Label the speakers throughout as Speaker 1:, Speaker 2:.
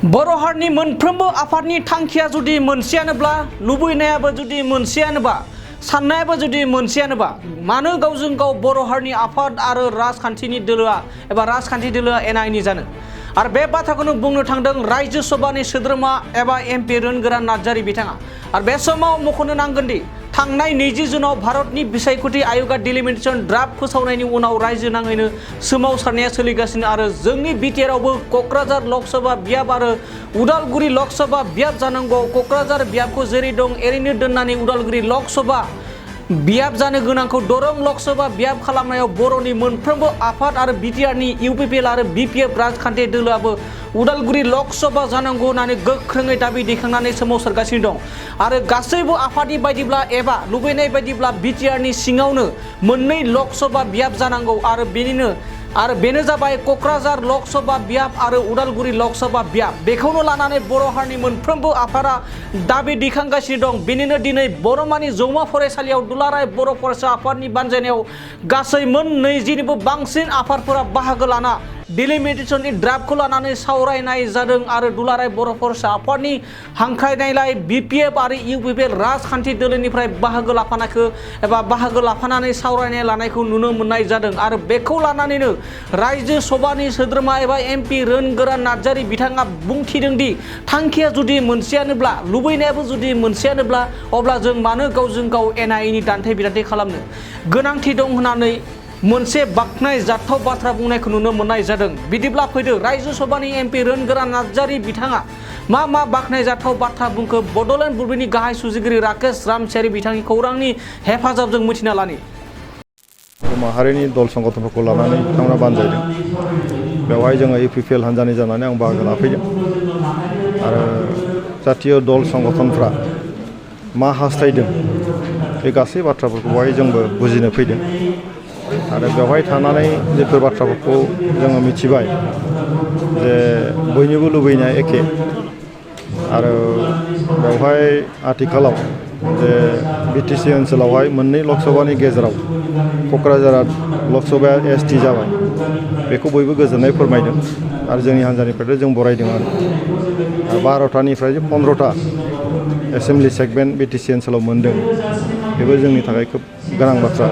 Speaker 1: बर' हारिनि मोनफ्रोमबो आफादनि थांखिया जुदि मोनसेयानोब्ला लुबैनायाबो जुदि मोनसेयानोबा साननायाबो जुदि मोनसेयानोबा मानो गावजों गाव बर' हारिनि आफाद आरो राजखान्थिनि दोलोआ एबा राजखान्थि दोलोआ एना एनि जानो आरो बे बाथ्राखौनो बुंनो थांदों रायजो सभानि सोद्रोमा एबा एमपि रोनगोरान नार्जारि बिथाङा आरो बे समाव मख'नो नांगोन दि थांनाय 20 जुनाव भारतनि बिसायख'थि आय'गा डिलिमिटेसन ड्राफ्ट फोसावनायनि उनाव रायजो नाङैनो सोमावसारनाया सोलिगासिनो आरो जोंनि बिटिआरआवबो क'क्राझार लकसभा बियाब आरो उदालगुरि लकसभा बियाब जानांगौ क'क्राझार बियाबखौ जेरै दं एरैनो दोननानै उदालगुरि लकसभा बियाब जानो गोनांखौ दरं लकसभा बियाब खालामनायाव बर'नि मोनफ्रोमबो आफाद आरो बिटिआरनि इउपिपिएल आरो बिपिएफ राजखान्थि दोलोआबो उदालगुरि लकसभा जानांगौ होननानै गोख्रोङै दाबि दैखांनानै सोमावसारगासिनो दं आरो गासैबो आफादनि बायदिब्ला एबा लुबैनाय बायदिब्ला बिटिआरनि सिङावनो मोननै लकसभा बियाब जानांगौ आरो बेनो जाबाय क'क्राझार लकसभा बियाब आरो उदालगुरि लकसभा बियाब बेखौनो लानानै बर' हारिनि मोनफ्रोमबो आफादा दाबि दैखांगासिनो दं बेनिनो दिनै बर'मानि जौमा फरायसालियाव दुलाराय बर' फरायसा आफादनि बानजायनायाव गासै मोन 20निबो बांसिन आफादफोरा बाहागो लाना डिलिमिटेसननि ड्राफ्टखौ लानानै सावरायनाय जादों आरो दुलाराय बर' फरायसा आफादनि हांख्रायनायलाय बिपिएफ आरो इउपिपिएल राजखान्थि दोलोनिफ्राय बाहागो लाफानानै सावरायनाय लानायखौ नुनो मोननाय जादों आरो बेखौ लानानैनो रायजो सभानि सोद्रोमा एबा एमपि रोनगोरान नार्जारि बिथाङा बुंथिदों दि थांखिया जुदि मोनसेयानोब्ला लुबैनायाबो जुदि मोनसेयानोब्ला अब्ला जों मानो गावजों गाव एना एनि दान्थे बिदान्थे खालामनो गोनांथि दं होननानै मोनसे बाख्नाय जाथाव बाथ्रा बुंनायखौ नुनो मोननाय जादों बिदिब्ला फैदो रायजो सभानि एमपि रोनगोरान नार्जारि बिथाङा मा बाख्नाय जाथाव बाथ्रा बुंखो बड'लेण्ड बुब्लिनि गाहाय सुजुगिरि राकेश रामसियारि बिथांनि खौरांनि हेफाजाबजों मिथिना लानि
Speaker 2: माहारिनि दल संगठनफोरखौ लानानै बिथांमोना बानजायदों बेवहाय जोङो इउपिपिएल हान्जानि जानानै आं बाहागो लाफैदों आरो जातीय दल संगठनफ्रा मा हास्थायदों बे गासै बाथ्राफोरखौ बेवहाय जोंबो बुजिनो फैदों आरो बेवहाय थानानै जेफोर बाथ्राफोरखौ जोङो मिथिबाय जे बयनिबो लुबैनाया एखे आरो बेवहाय आथिखालाव जे बिटिसि ओनसोलावहाय मोननै लकसभानि गेजेराव क'क्राझार लकसभाया एसटि जाबाय बेखौ बयबो गोजोननाय फोरमायदों आरो जोंनि हान्जानिफ्रायथ' जों बरायदों आरो 12थानिफ्राय 15था एसेम्बलि सेगमेन्ट बिटिसि ओनसोलाव मोनदों बेबो जोंनि थाखाय खोब गोनां बाथ्रा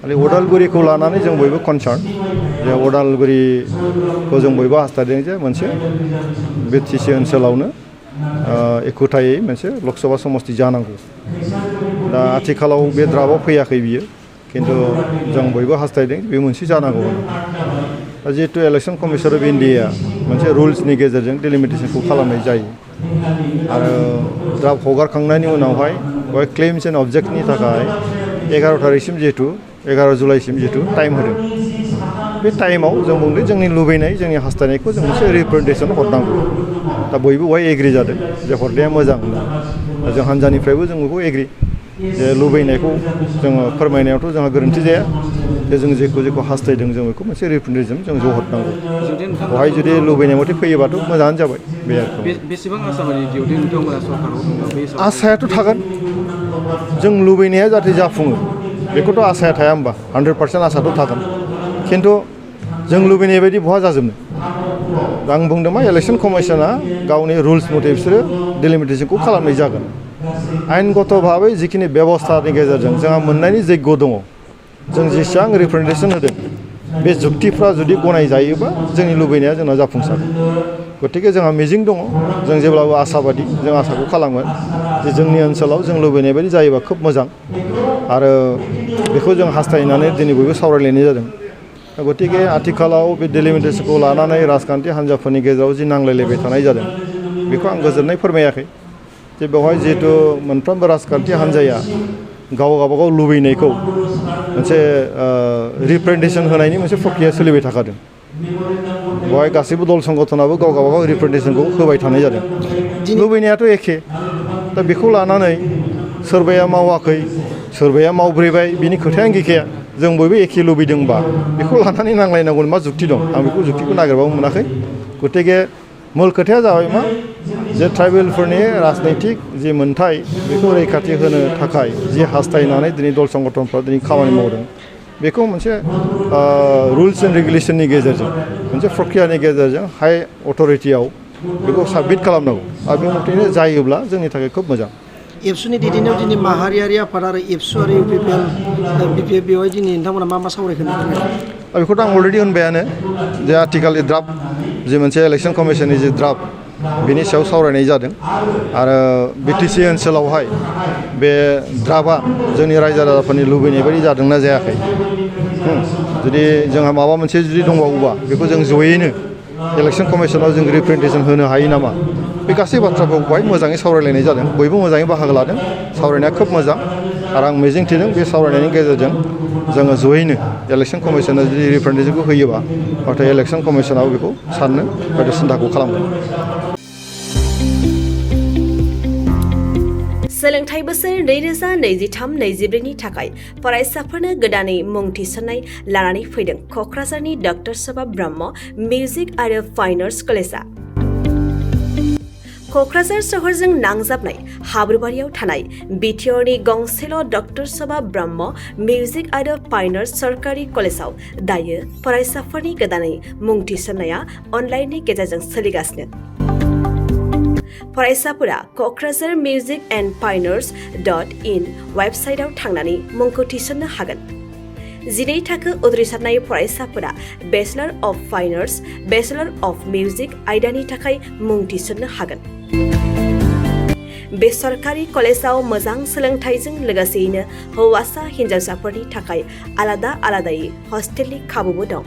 Speaker 2: आरो उदालगुरिखौ लानानै जों बयबो कनसार्न जे उदालगुरिखौ जों बयबो हास्थायदों जे मोनसे बिटिसि ओनसोलावनो एखुथायै मोनसे लकसभा समस्ति जानांगौ दा आथिखालाव बे ड्राफ्टआव फैयाखै बियो खिन्थु जों बयबो हास्थायदों बे मोनसे जानांगौ दा जिहेतु इलेक्सन कमिसन अफ इन्डिया मोनसे रुल्सनि गेजेरजों डिलिमिटेसनखौ खालामनाय जायो आरो ड्राफ्ट हगारखांनायनि उनावहाय बेवहाय क्लेम्स एन्ड अबजेक्टनि थाखाय 11 थारिखसिम जिहेतु 11 जुलाइसिम जिहेतु टाइम होदों बे टाइमाव जों बुंदों जोंनि लुबैनाय जोंनि हास्थायनायखौ जों मोनसे रिप्रेजेन्टेसन हरनांगौ दा बयबो बेवहाय एग्रि जादों जे हरनाया मोजां दा जों हान्जानिफ्रायबो जों बेखौ एग्रि जे लुबैनायखौ जोङो फोरमायनायावथ' जोंहा गोरोन्थि जाया जे जों जेखौ हास्थायदों जों बेखौ मोनसे रिप्रेजेन्टेसन जों ज' हरनांगौ बेवहाय जुदि लुबैनाय मथे फैयोबाथ' मोजाङानो जाबाय बे
Speaker 3: बेसेबां आसामारि दिउटि नोंथांमोना सरकाराव
Speaker 2: आसायाथ' थागोन जों लुबैनाया जाहाथे जाफुङो बेखौथ' आसाया थाया होमबा 100% आसाथ' थागोन खिन्थु जों लुबैनाय बायदि बहा जाजोबनो आं बुंदों मा इलेक्सन कमिसना गावनि रुल्स मथे बिसोरो डिलिमिटेसनखौ खालामनाय जागोन आइनगत भाबै जिखिनि बेबस्थानि गेजेरजों जोंहा मोननायनि जैग्य दङ जों जेसेबां रिप्रेजेन्टेसन होदों बे जुक्तिफ्रा जुदि गनायजायोबा जोंनि लुबैनाया जोंना जाफुंसारो गतिके जोंहा मिजिं दङ जों जेब्लाबो आसाबादि जों आसाखौ खालामगोन जे जोंनि ओनसोलाव जों लुबैनाय बायदि जायोबा खोब मोजां आरो बेखौ जों हास्थायनानै दिनै बयबो सावरायलायनाय जादों गतिके आथिखालाव बे डिलिमिटेसनखौ लानानै राजखान्थि हान्जाफोरनि गेजेराव जि नांलायलायबाय थानाय जादों बेखौ आं गोजोननाय फोरमायाखै जे बेवहाय जिहेतु मोनफ्रोमबो राजखान्थि हान्जाया गावबागाव लुबैनायखौ मोनसे रिप्रेजेन्टेसन होनायनि मोनसे प्रक्रिया सोलिबाय थाखादों बेवहाय गासैबो दल संगठनाबो गावबागाव रिप्रेजेन्टेसनखौ होबाय थानाय जादों लुबैनायाथ' एखे दा बेखौ लानानै सोरबाया मावाखै सोरबाया मावब्रेबाय बिनि खोथायानो गैखाया जों बयबो एखे लुबैदोंबा बेखौ लानानै नांलायनांगौनि मा जुक्ति दं आं बेखौ जुक्तिखौ नागिरबाबो मोनाखै गतिके मूल खोथाया जाबाय मा जे ट्राइबेलफोरनि राजनैतिक जि मोन्थाय बेखौ रैखाथि होनो थाखाय जि हास्थायनानै दिनै दल संगठनफ्रा दिनै खामानि मावदों बेखौ मोनसे रुल्स एन्ड रेगुलेशननि गेजेरजों मोनसे प्रक्रियानि गेजेरजों हाई अथरिटियाव बेखौ साबमिट खालामनांगौ आरो बे मथेनो जायोब्ला जोंनि थाखाय खोब मोजां
Speaker 4: एबसुनि दैदेननायाव दिनै माहारियारि आफाद आरो एबसु आरो इउपिपिएल बिपिएफ बेवहाय दिनै नोंथांमोना मा सावरायखो
Speaker 2: बेखौथ' आं अलरेडि होनबायानो जे आथिखालनि द्राफ्ट जे मोनसे इलेक्सन कमिसननि जे द्राफ्ट बेनि सायाव सावरायनाय जादों आरो बिटिसि ओनसोलावहाय बे द्राफ्टआ जोंनि रायजो राजाफोरनि लुबैनाय बायदि जादोंना जायाखै जुदि जोंहा माबा मोनसे जुदि दंबावोबा बेखौ जों जयैनो इलेक्सन कमिसनाव जों रिप्रेजेन्टेसन होनो हायो नामा बे गासै बाथ्राखौ बेवहाय मोजाङै सावरायलायनाय जादों बयबो मोजाङै बाहागो लादों सावरायनाया खोब मोजां आरो आं मिजिंथिदों बे सावरायनायनि गेजेरजों जोङो जयैनो इलेक्सन कमिसना जुदि रिप्रेजेन्टेसनखौ होयोबा नाथाय इलेक्सन कमिसनाबो बेखौ साननो हयथ' सिन्थाखौ खालामगोन
Speaker 5: सोलोंथाइ बोसोर 2023-24 नि थाखाय फरायसाफोरनो गोदानै मुं थिसननाय लानानै फैदों क'क्राझारनि डक्टर सभा ब्रह्म मिउजिक आरो फाइन आर्ट्स कलेजआ क'क्राझार सहरजों नांजाबनाय हाब्रुबारियाव थानाय बिटिआरनि गंसेल' डक्टर सभा ब्रह्म मिउजिक आरो फाइन आर्ट्स सरकारि कलेजाव दायो फरायसाफोरनि गोदानै मुं थिसननाया अनलाइननि गेजेरजों सोलिगासिनो फरायसाफोरा क'क्राझार मिउजिक एन्ड फाइन आर्ट्स.in वेबसाइटआव थांनानै मुंखौ थिसननो हागोन 12 थाखो उद्रिसारनाय फरायसाफोरा bachelor of fine arts bachelor of music आयदानि थाखाय मुं थिसननो हागोन बे सरकारि कलेजाव मोजां सोलोंथाइजों लोगोसेयैनो हौवासा हिन्जावसाफोरनि थाखाय आलादा आलादायै हस्टेलनि खाबुबो दं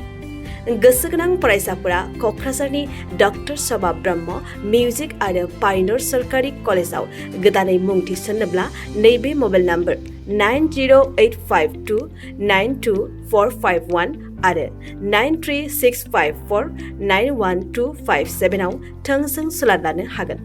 Speaker 5: गोसो गोनां फरायसाफोरा क'क्राझारनि डक्टर सभा ब्रह्म मिउजिक आरो फाइन आर्ट्स सरकारि कलेजाव गोदानै मुं थिसन्नोब्ला नैबे मबाइल नम्बर 9085292451 आरो 93654912557 आव थोंजों सुलाद लानो हागोन